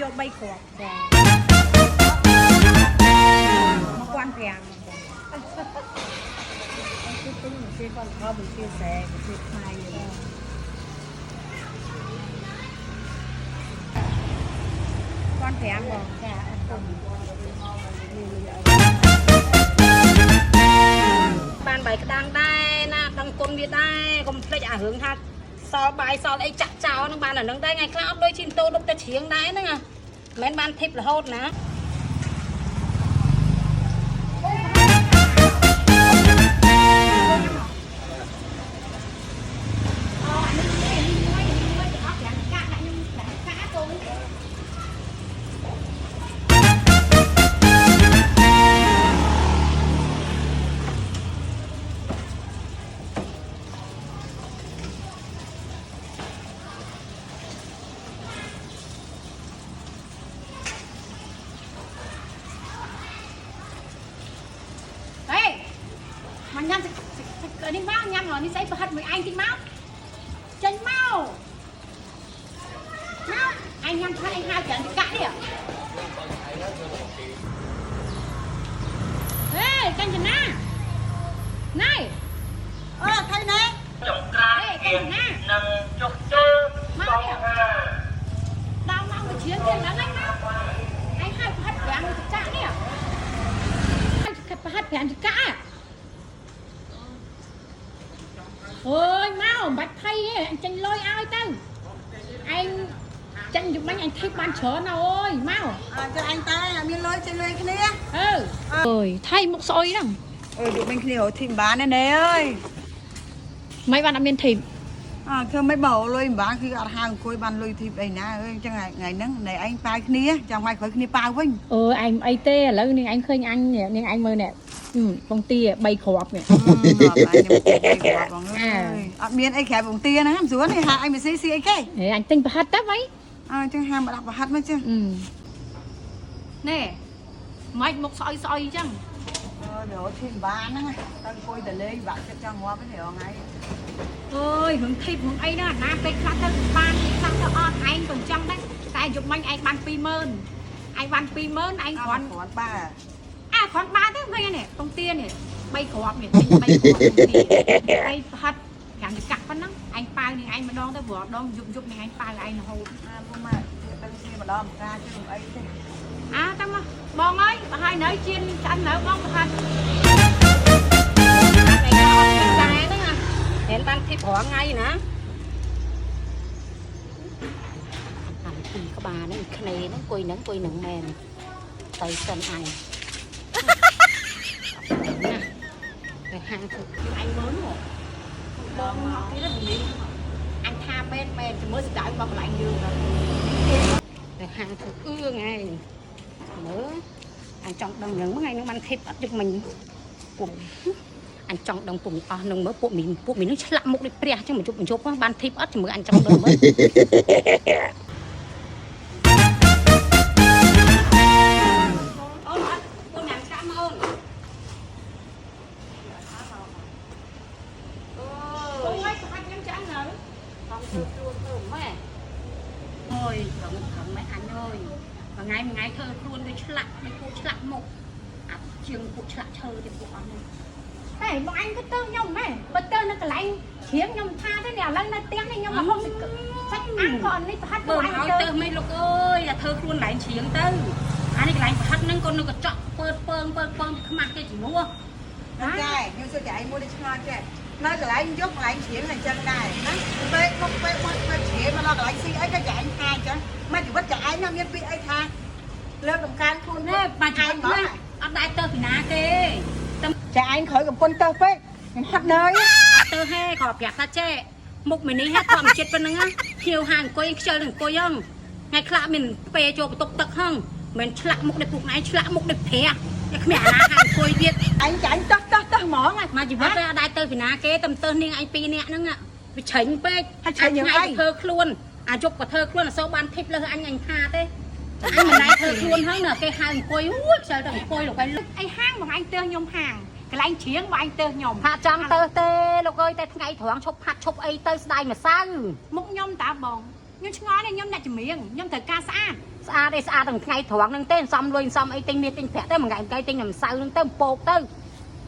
យក3គ្រាប់ ចា 1500 គឺទិញមកជាគាត់ខបញ្ជាស្រែបញ្ជាខ្មែរយើង 1500បង ចាអរគុណ បានបាយក្តាំងដែរណាដឹងគុណវាដែរកុំភ្លេចអារឿងថាសល់បាយសល់អីចាក់ចោលហ្នឹងបានអាហ្នឹងដែរថ្ងៃខ្លះអត់ដូចជីម៉ូតូដប់ទៅច្រៀងដែរហ្នឹងណាមិនមែនបានធីបរហូតណា អូអានេះមួយនេះមួយនេះមួយទាំងអស់5កាក់ដាក់ខ្ញុំ5កាក់កូនហេមកញ៉ាំសាច់សាច់នេះមកញ៉ាំនេះស្អីប្រហិតមួយឯងតិចមកចេញមកមកឯងញ៉ាំប្រហិតឯងហៅច្រើនកាក់នេះហេកញ្ចនាណៃ អើថៃណែ ចង្ក្រាន ហេកញ្ចនា និងចុះជុល មកនេះដល់មកមួយជ្រៀងទៀតឡើងឯងមកឯងហៅប្រហិតប្រាំមួយកាក់នេះប្រហិតប្រាំចកាក់អើយមកមិនបាច់ភ័យទេអញចេញលុយឲ្យទៅឯងចេញយប់មិញអញធីបបានច្រើនណាស់អូយមក អើចុះអញតែអត់មានលុយចេញលុយគ្នា អើអើយថៃមុខស្អុយហ្នឹង អើយយកមិញគ្នារកធីមបានណែអើយ មិនបានអត់មានធីប អើធ្វើមិនបើលុយមិនបានគឺអត់ហៅអង្គុយបានលុយធីបអីណាអើយអញ្ចឹងថ្ងៃហ្នឹងណែឯងប៉ាវគ្នាចាំថ្ងៃក្រោយគ្នាប៉ាវវិញ អើឯងអីទេឥឡូវនាងឯងឃើញអញនាងឯងមើលនេះពងទា3គ្រាប់នេះ អឺបងអើយអត់មានអីក្រៅពងទាហ្នឹងស្រួលនេះហៅអញមកស៊ីស៊ីអីគេ ហេអញទិញប្រហិតទៅវ៉ៃ អើអញ្ចឹងហាមមកដាក់ប្រហិតមកចឹង ណែម៉េចមុខស្អុយស្អុយអញ្ចឹង អើយរកធីមបានហ្នឹងទៅអង្គុយតែលេងបាក់ចិត្តចង់ងាប់ទេរងថ្ងៃ អើយរឿងធីបរឿងអីហ្នឹងអាណាពេលខ្លះទៅបានខ្លះទៅអត់ឯងក៏អញ្ចឹងដែរតែយប់មិញឯងបាន20000ឯងបាន20000ឯងគ្រាន់ គ្រាន់បា អាគ្រាន់បានទេឃើញនេះពងទានេះ3គ្រាប់នេះទិញ3គ្រាប់ពងទាឯងប្រហិតប្រាំចកាក់ប៉ុណ្ណឹងឯងប៉ាវនឹងឯងម្ដងទៅព្រោះដងយប់យប់នឹងឯងប៉ាវឯងរហូត អាពុំមកទៅគ្នាម្ដងម្កាជុំអីទេ អាទៅមកបងអើយបើហើយនៅជៀនឆ្អិននៅបងប្រហិត តែហ្នឹងណាមិនបានធីបរាល់ថ្ងៃណាអាពីក្បាលហ្នឹងខ្នេហ្នឹងអង្គុយហ្នឹងអង្គុយហ្នឹងមែនទៅសិនអញណាទៅហាងធ្វើ អញមើលនោះបងមកទៀតហ្នឹងអញថាមែនមែនចាំមើលស្ដៅមកកន្លែងយើងទៅ ទៅហាងធ្វើអឿងឯងមើលអញចង់ដឹងហ្នឹងថ្ងៃហ្នឹងបានធីបអត់យប់មិញពុំអញចង់ដឹងពុំអស់ហ្នឹងមើលពួកមីពួកមីហ្នឹងឆ្លាក់មុខដូចព្រះអញ្ចឹងមកជប់មកជប់បានធីបអត់ចាំមើលអញចង់ដឹងមើល អូនអត់អូនញ៉ាំកាក់មកអូន អូយប្រហិតខ្ញុំឆ្អិននៅ ខំធ្វើខ្លួនធ្វើម៉ែអូយប្រឹងប្រឹងម៉ែអញអើយមួយថ្ងៃមួយថ្ងៃធ្វើខ្លួនដូចឆ្លាក់ដូចពួកឆ្លាក់មុខអាជាងពួកឆ្លាក់ឈើទៀតពួកអស់ហ្នឹង តែបងអញក៏ទៅខ្ញុំម៉ែបើទៅនៅកន្លែងជ្រៀងខ្ញុំថាទេនេះឥឡូវនៅផ្ទះនេះខ្ញុំមកហូបសាច់អាំងក៏នេះប្រហិត បើមិនឲ្យទៅមិនលោកអើយអាធ្វើខ្លួនកន្លែងជ្រៀងទៅអានេះកន្លែងប្រហិតហ្នឹងក៏នៅកញ្ចក់ពើពើងពើពើងខ្មាស់គេជំនួស ចែខ្ញុំសួរចែឯងមួយនេះឆ្ងល់ចេះនៅកន្លែងយកកន្លែងជ្រៀងអញ្ចឹងដែរណាពេលមកពេលមកពេលជ្រៀងមកដល់កន្លែងស៊ីអីក៏ចែឯងថាអញ្ចឹងមកជីវិតចែឯងណាមានពាក្យអីថាលើកតម្កើងខ្លួន ណែបាច់ឯងណាអត់ដែរទៅពីណាទេតែ ចែឯងក្រោយកំពុនទៅពេកខ្ញុំហត់នឿយ អត់ទៅហេក៏ប្រាប់ថាចេះមុខមីនេះហ่ะធម្មជាតិប៉ុណ្្នឹងណាខៀវហាអង្គុយខ្ជិលនឹងអង្គុយហ្នឹងថ្ងៃខ្លះមានពេលចូលបន្ទប់ទឹកហ្នឹងមិនឆ្លាក់មុខដូចពួកឯងឆ្លាក់មុខដូចព្រះតែគ្មានអាណាហាអង្គុយទៀត ឯងចែឯងតោះតោះតោះហ្មង មកជីវិតអត់ដែរទៅពីណាគេតែទៅនាងឯងពីរនាក់ហ្នឹងវាឆេញពេក ហើយឆេញយ៉ាងអី ធ្វើខ្លួនអាជប់ក៏ធ្វើខ្លួនអត់សូវបានធីបលើសអញអញថាទេអញមិនដែរធ្វើខ្លួនហ្នឹងណាគេហៅអង្គុយអូយខ្ជិលតែអង្គុយលោកឯង អីហាងបងអញទៅខ្ញុំហាងកន្លែងជ្រៀងបងអញទៅខ្ញុំ ហាក់ចង់ទៅទេលោកអើយតែថ្ងៃត្រង់ឈប់ផាត់ឈប់អីទៅស្ដាយម្សៅ មុខខ្ញុំតើបងខ្ញុំឆ្ងល់នេះខ្ញុំអ្នកចម្រៀងខ្ញុំត្រូវការស្អាត ស្អាតឯស្អាតទាំងថ្ងៃត្រង់ហ្នឹងទេសំលុយសំអីទិញមាសទិញប្រាក់ទៅមួយថ្ងៃថ្ងៃទិញតែម្សៅហ្នឹងទៅពោកទៅ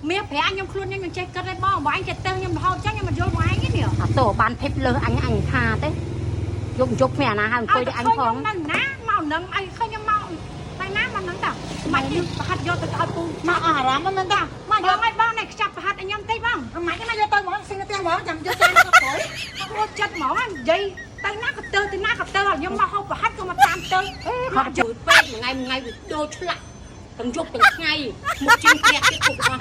មាសប្រាក់ខ្ញុំខ្លួនខ្ញុំខ្ញុំចេះគិតឯងបងបើឯងចេះទៅខ្ញុំរហូតចឹងខ្ញុំមិនយល់បងឯងទេនេះ អាតោបានធីបលើសអញអញថាទេយប់យប់គ្មានអាណាឲ្យអង្គុយទៅអញផង នៅណាមកនឹងអីឃើញខ្ញុំមកតែណាមកនឹងតាមិនទេប្រហាត់យកទៅឲ្យពូ មកអស់អារម្មណ៍ហ្នឹងតា មកយកឲ្យបងនេះខ្ចាប់ប្រហាត់ឲ្យខ្ញុំតិចបង មិនណាយកទៅហ្មងស៊ីនៅផ្ទះហ្មងចាំយកចានទៅក្រោយ រួចចិត្តហ្មងនិយាយទៅណាក៏ទៅទៅណាក៏ទៅខ្ញុំមកហូបប្រហាត់ក៏មកតាមទៅ ខត់ជឿពេកមួយថ្ងៃមួយថ្ងៃវាដូរឆ្លាក់ទាំងយប់ទាំងថ្ងៃមកជាងប្រាក់ទៀតពុកអស់